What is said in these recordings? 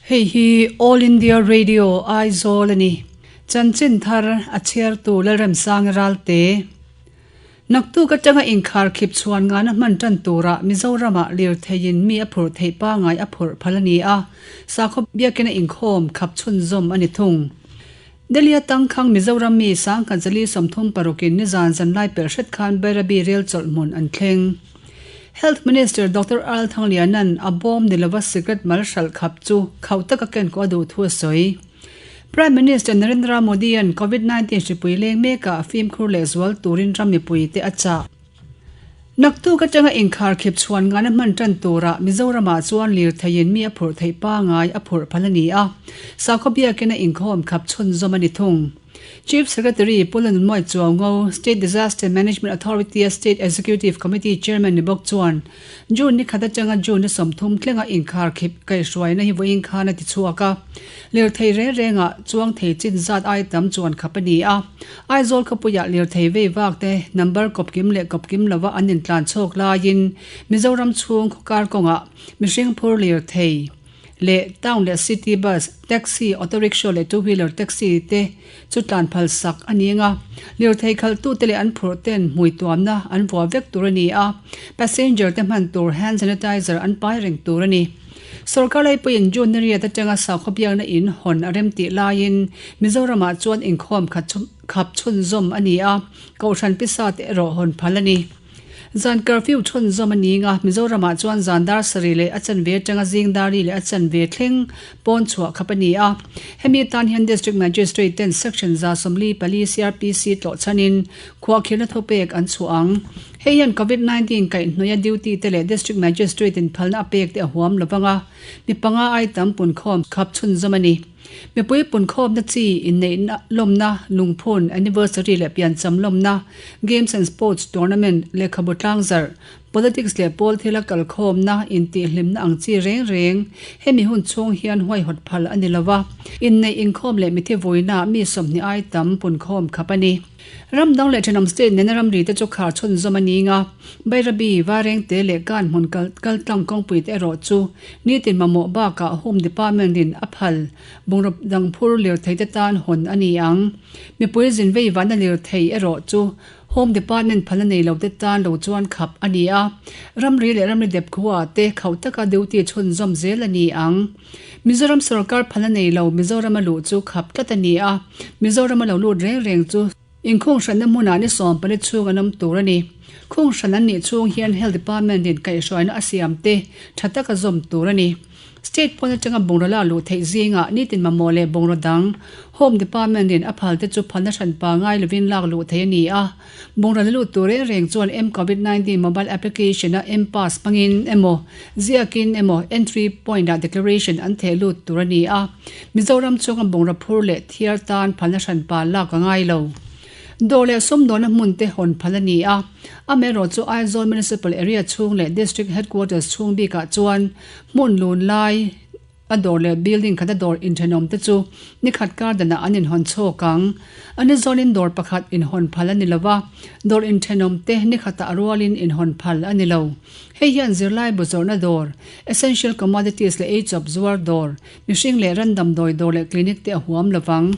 Hei hi All India Radio Aizawl a ni. Chanchin thar a chhiartu Lalremsanga Ralte. Naktuk atanga inkhar khip chhuan ngana hman tan turah Mizoramah lirtheiin mi a phurh theih pangai a phurh phal a ni a, sakhaw biakina inkhawm khap chhunzawm a ni thung. Delhi atang khang Mizoram mi sangkhat zali 36 in nizan zanlai pelh hret khan Bairabi rel chawlh hmun an thleng. Health Minister Doctor Al Thangliana'n a bawm ni lova cigarette mal hralh khap chu khauh taka ken kawh a duh thu a sawi. Prime Minister Narendra Modi-a'n Covid 19 hripui leng mekah fimkhur leh zual turin ram mipuite a chah. Naktuk atanga inkhar khip chhuan ngana hman tan turah Mizoramah chuan lirtheiin mi a phurh theih pangai a phurh phal a ni a, sakhaw biakin a inkhawm khap chhunzawm a ni thung. Chief Secretary Pu Lanunmawii Chuaungo, State Disaster Management Authority-a State Executive Committee Chairman ni bawk chuan June ni khat atanga June ni 30 thlenga inkhar khip kaihhruaina hi vawiin khan a ti chhuak a. Lirthei reng rengah chuang thei chin zat ai tam chuan khap a ni a. Aizawl khawpuiah lirthei vei vak te number kawpkim leh kawpkim lova an intlan chhawk laiin Mizoram chhung khawkar kawngah mihring phur lirthei leh town leh city bus, taxi, auto rickshaw leh two wheeler taxi te chu tlan phal sak a ni anga lirthei khalhtute leh an phurh ten hmui tuamna an vuah vek tur a ni a, passenger te hman tur hand sanitizer an pai reng tur a ni. Sorkar laipuiin June ni riat atanga sakhaw biakna in hawn a rem tih laiin Mizoramah chuan inkhawm khat khap chhunzawm a ni a, Kohhran pisa te erawh hawn phal a ni. Zan curfew chhunzawm a ni nga, Mizoramah chuan zan dar sarih leh a chanve atanga zing dar li leh a chanve thleng pawn chhuah khap a ni a. Hemi tan hian District Magistrate ten Section 144 CrPC tlawh chhanin khuahkhirhna thupek an chhuah ang. Hei hian Covid 19 kaihhnawih a duty te leh District Magistrate in phalna a pek te a huam lovang a, mi panga ai tam punkhawm khap chhunzawm a ni. Mipui punkhawmna chi inneihna lawmna, lungphun, anniversary leh piancham lawmna, games and sports tournament, lehkhabu tlangzarh, politics leh pawl thila kalkhawmna, intihhlimna ang chi reng reng hemi hun chhung hian huaihawt phal a ni lo a, inneih inkhawm leh mithi vuina mi 20 ai tam punkhawm khap a ni. Ram dang leh thenawm state nena ramri te chu khar chhunzawm a ning a, Bairabi, Varengte leh Kan hmun kal kaltlang kawngpui te erawh chu nitin mamawh bakah Home Department in a phal bungraw dang phur lirthei te tan hawn a ni ang. Mipui zin vei vana lirthei erawh chu Home Department phal a nei lo te tan lo chuan khap a ni a, ramri leh ramri dep khua te khauh taka duty chhunzawm zel a ni ang. Mizoram sorkar phal a nei lo, Mizoram a luh chu khap tlat a ni a, Mizoram a lo lut reng reng chu inkhung hranna hmunah ni 14 chhung an awm tur a ni. Khung hran an nih chhung hian Health Department in kaihhruaina a siam te tha taka zawm tur a ni. State pawn atanga bungraw lak luh theih zingah nitin mamawh leh bungraw dang Home Department in a phal te chu phalna hranpa ngai lovin lak luh theih a ni a. Bungraw la lut tur reng reng chuan mCovid 19 mobile application a mPass hmangin emaw, ziakin emaw entry point ah declaration an theh lut tur a ni a. Mizoram chhunga bungraw phur leh thiar tan phalna hranpa lak a ngai lo. Dawr leh sumdawnna hmun te hawn phal a ni a. Amaherawh chu Aizawl Municipal Area chhung leh District Headquarters chhung bikah chuan hmun lun lai, A dawr leh building khat a dawr inthenawm te chu ni khat kar danah an inhawn chhawk ang. A ni zawnin dawr pakhat inhawn phal a ni lo a, dawr inthenawm te ni khatah a rualin inhawn phal a ni lo. Hei hian zirlai bu zawrhna dawr, essential commodities leh eichawp zuar dawr, mihring leh ran damdawi dawr leh clinic te a huam lo vang.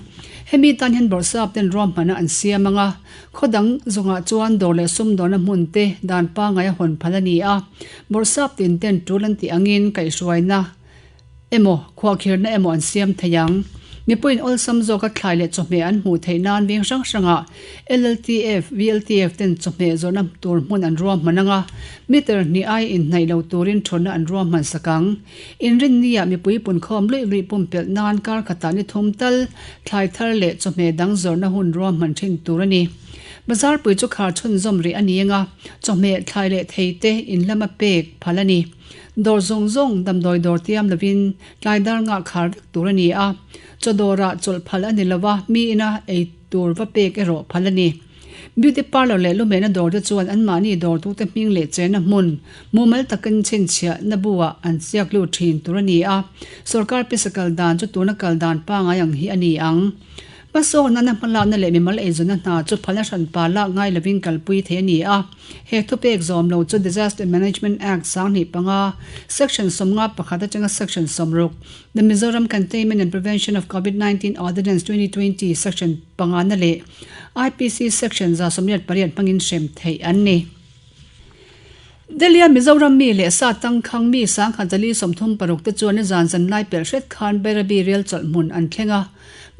Hemi tan hian bawrhsap ten ruahmanna an siam ang a, khaw dang zawngah chuan dawr leh sumdawnna hmun te dan pangngai a hawn phal a ni a, bawrhsap tin ten tul an tih angin kaihhruaina emaw khuahkhirhna emaw an siam thei ang. Mipuiin awlsam zawka thlai leh chawhmeh an hmuh theih nan veng hrang hrangah LLTF, VLTF ten chawhmeh zawrhna tur hmun an ruahman ang a, meter hnih ai inhnaih lo turin thawtna an ruahman sak ang. Inrinniah mipui punkhawm luih luih pumpelh nan kar khatah ni thum tal thlai thar leh chawhmeh dang zawrhna hun ruahman thin tur a ni. Bazar pui chu khar chhunzawm rih a ni ang a, chawhmeh thlai leh thei te in lama pek phal a ni. Dawr zawng zawng damdawi dawr tiam lovin tlai dar ngah khar vek tur a ni a, chaw dawrah chawlh phal a ni lo a, mi ina ei tur va pek erawh phal a ni. Beauty parlour leh lumehna dawr te chuan anmahni dawrtute hming leh chenna hmun mumal takin chhinchhiahna buah an chiak lut thin tur a ni a, sorkar pisa kal dan chu tuna kal dan pangai ang hi a ni ang. Hmasawnna hmalakna leh mimal eizawnna hna chu phalna hranpa lak ngai lovin kalpui thei a ni a. He thupek zawm lo chu Disaster Management Act 2005, Section 51 atanga Section 60, The Mizoram Containment and Prevention of Covid 19 Ordinance 2020 Section pangana leh IPC Section 128 hmangin hrem theih an ni. Delhi-a Mizoram mi leh sa tangkhang mi 1036 te chuan nizan zanlai pelh hret khan Bairabi Rel chawlhhmun an thleng a.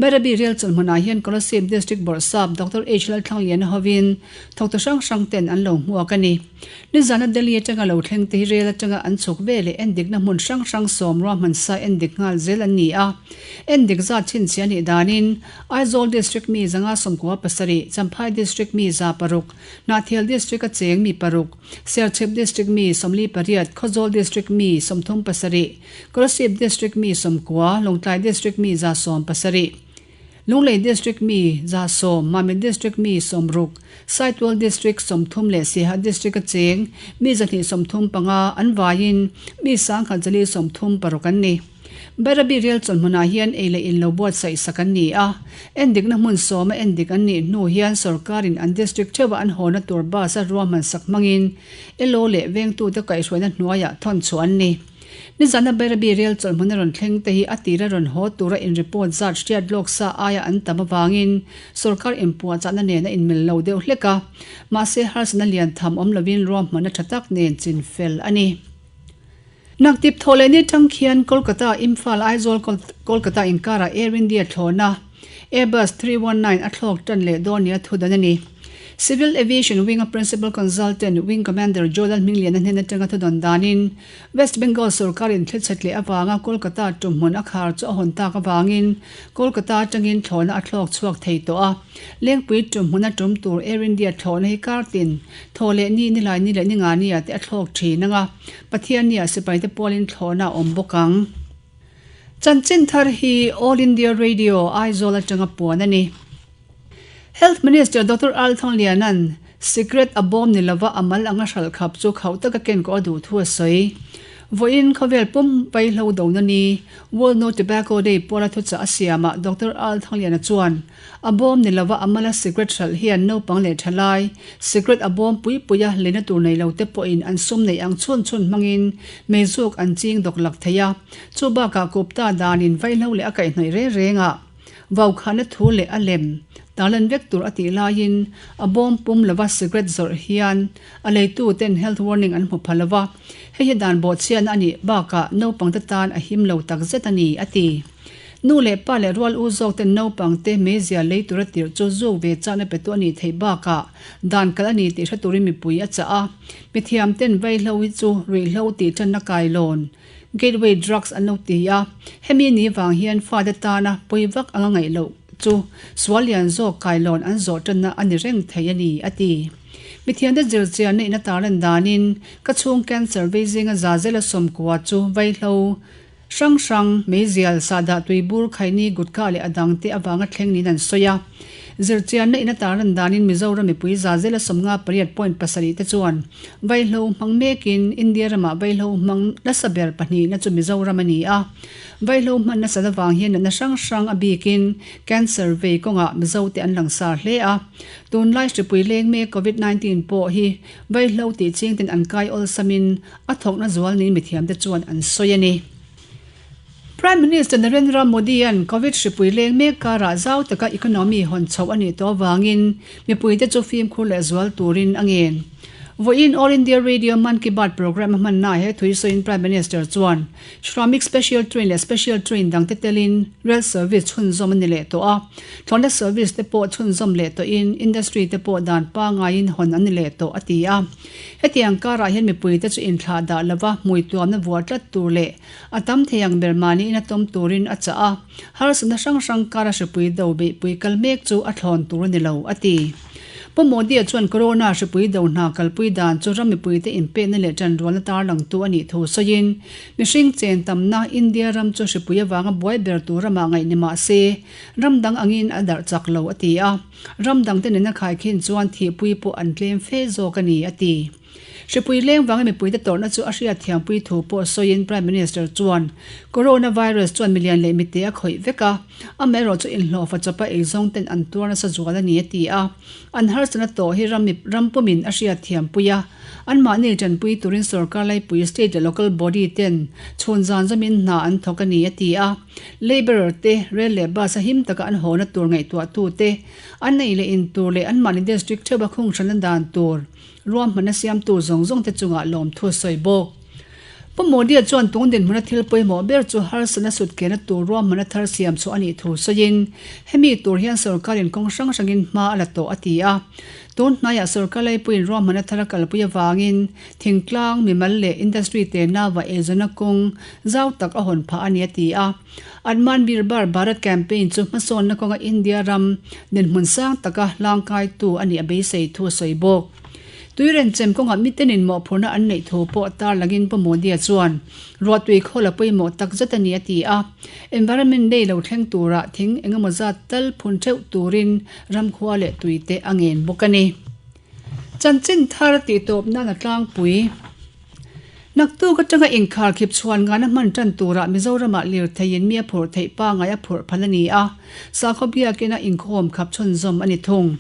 Bairabi Rel chawlhhmunah hian Kolasib District Bawrhsap Doctor H Lalthlangliana hovin thawktu hrang hrang ten an lo hmuak a ni. Nizana Delhi atanga lo thleng te hi rel atanga an chhuk ve leh endikna hmun hrang hrang sawm ruahman sa endik nghal zel an ni a. Endik zat chhinchhiah a nih danin Aizawl District mi 197, Champhai District mi 600, Hnahthial District a cheng mi paruk, Serchhip District mi 48, Khawzawl District mi 37, Kolasib District mi 90, Lawngtlai District mi 170, Lunglei District mi 110, Mamit District mi 60, Saitual District 30 leh Siaha District a cheng mi 235 an vaiin mi 1136 an ni. Bairabi Rel chawlhmunah hian ei leh in lo buatsaih sak an ni a, endikna hmun sawma endik an nih hnu hian sorkarin an district theuha an hawna tur bus a ruahman sak hmangin elo leh vengtute kaihhruaina hnuaiah thawn chhuah an ni. Nizana Bairabi Rel chawlhmun a rawn thleng te hi a tira rawn haw tura in report zat hriat lawk sa aia an tam avangin sorkar inpuahchahna nen a inmil lo deuh hlek a, mahse harsatna lian tham awm lovin ruahmanna tha tak nen chinfel a ni. Naktip thawh leh ni tang khian Kolkata, Imphal, Aizawl, Kolkata inkarah Air India thlawhna Airbus 319 a thlawk tan leh dawn nia thu dan a ni. Civil Aviation Wing-a Principal Consultant Wing Commander Joe Lalhmingliana hnen atanga thu dawn danin West Bengal sorkarin thlichhet leh avanga Kolkata tumhmun a khar chu a hawn tak avangin Kolkata atangin thlawhna a thlawk chhuak thei tawh a. Lengpui tumhmun a tum tur Air India thlawhna hi kartin thaw leh ni nilai ni leh ni nga nia te a thlawk thin ang a. Pathiannia sipaite pualin thlawhna a awm bawk ang. Chanchin thar hi All India Radio, Aizawl atanga puan a ni. Health Minister Doctor Al Thangliana'n Cigarette a bawm ni lova a mal anga hralh khap chu khauh taka kenkawh a duh thu a sawi. Vawiin khawvel pum vaihlo dona ni, World No Tobacco Day puala thuchah a siamah Doctor Al Thangliana chuan A bawm ni lova a mala cigarette hralh hian naupang leh thalai, cigarette a bawm pui puia leina tur nei lo te pawhin an sum neih ang chhun chhun hmangin meizuk an ching dawk lak thei a. Chu bakah Gupta danin vaihlo leh a kaihhnawih reng rengah vaukhahna thu leh a lem tarlan vek tur a tih laiin a bawm pum lova cigarette zawrh hian a leitu ten health warning an hmu pha lova, hei hi dan bawhchhiatna a nih bakah naupangte tan a him lo takzet a ni, a ti. Nu leh pa leh rual u zawk ten naupang te meizia lei tura tirh chu zuk ve chakna petu a nih theih bakah dan kalh a ni tih hre turin mipui a chah a. Mithiam ten vaihlo hi chu ruihhlo tih tanna kailawn, gateway drugs, an lo ti a. Hemi ni vang hian fate tana pawi vak anga ngaih loh chu sual lian zawk kailawn an zawh tanna a ni reng thei a ni, a ti. Mithiamte zirchianna in a tarlan danin ka chhung cancer vei zinga za zela sawmkua chu vaihlo, Hrang hrang, meizial, sahdah tuibur, khaini, gutka leh a dangte avanga thleng niin an sawi a. Zirchianna in a tarlan danin Mizoram mipui za zela 58 point pasarih te chuan vaihlo hmang mekin India ramah vaihlo hmang nasa ber pahnihna chu Mizoram a ni a. Vaihlo hman nasat avang hian natna hrang hrang a bikin cancer vei kawngah Mizote an langsar hle a. Tunlai hripui leng mek Covid 19 pawh hi vaihlo tih chingten an kai awlsamin A thawkna zual niin mithiamte chuan an sawi a ni. Prime Minister Narendra Modi-a'n Covid hripui leng mek karah zau taka economy hawn chhoh a nih tawh avangin mipuite chu fimkhur leh zual turin a ngen. Vawiin All India Radio Mann Ki Baat programme a hmannaah he thui sawiin Prime Minister chuan Shramik Special Train leh Special Train dangte telin rail service chhunzawm a ni leh tawh a, thlawhna service te pawh chhunzawm leh tawhin industry te pawh dan pangaiin hawn an ni leh tawh a ti a. Hetiang karah hian mipuite chu inthlah dah lova hmui tuamna vuah tlat tur leh a tam thei ang ber mahniin a tawm turin a chah a, harsatna hrang hrang kara hripui do beihpui kal mek chu a thlawn tur a ni lo, a ti. Pu Modi-a chuan Corona hripui do hna kalpui dan chu ram mipuite inpekna leh ṭanrualna tarlangtu a nih thu sawiin, mihring chen tamna India ram chu hripui avanga buai ber tur ramah ngaih ni mah se, ram dang angin a darh chak lo, a ti a. Ram dangte nena khaikhin chuan thihpui pawh an tlem fe zawk a ni, a ti. Hripui leng vanga mipuite tawrhna chu a hriatthiampui thu pawh sawiin Prime Minister chuan Coronavirus chuan milian leh mite a khawih vek a, amaherawh chu inhlawhfa chawpa eizawng ten an tuar nasa zual a ni a ti a. An harsatna tawh hi ram ram pumin a hriatthiampui a, anmahni tanpui turin sorkar laipui state leh local body ten chhun zan zawmin hna an thawk a ni a ti a. Labourer te, rel leh bus a him taka an hawna tur ngaihtuahtu te, an ei leh in tur leh anmahni district theuha khunghranna dan tur Ruahmanna siamtu zawng zawng te chungah lawmthu a sawi bawk. Pu Modi-a chuan tung dinhmuna thil pawimawh ber chu harsatna sutkehna tur ruahmanna thar siam chhuah a nih thu sawiin, hemi tur hian sorkarin kawng hrang hrangin hma a la tawh a ti a. Tun hnaiah sorkar laipuiin ruahmanna thar a kalpui avangin thingtlang, mimal leh industry te nava eizawnna kawng zau tak a hawn phah a ni a ti a. Atmanirbhar Bharat campaign chu hmasawnna kawnga India ram dinhmun sang taka hlangkaitu a nih a beisei thu a sawi bawk. Tuirenchem kawngah mitenin mawhphurhna an neih thu pawh tarlangin Pu Modi-a chuan ruahtui khawl a pawimawh tak zet a ni a ti a. Environment Day lo thleng turah thing engemaw zat tal phun theuh turin ramkhua leh tuite a ngen bawk a ni. Chanchin thar tihtawp nan a tlangpui. Naktuk atanga inkhar khip chhuan ngana hman tan turah Mizoramah lirtheiin mi a phurh theih pangai a phurh phal a ni a, sakhaw biakina inkhawm khap chhunzawm a ni thung.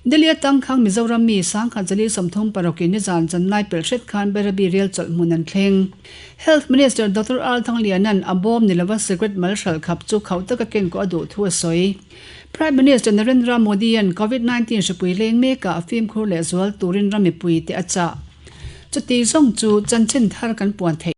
Delhi atang khang Mizoram mi 1046 in nizan zanlai pelh hret khan Bairabi rel chawlh hmun an thleng. Health Minister Doctor Al Thangliana'n a bawm ni lova cigarette mal hralh khap chu khauh taka kenkawh a duh thu a sawi. Prime Minister Narendra Modi-a'n Covid 19 hripui leng mekah fimkhur lehzual turin ram mipuite a chah. Chuti zawng chu chanchin thar kan puan theih.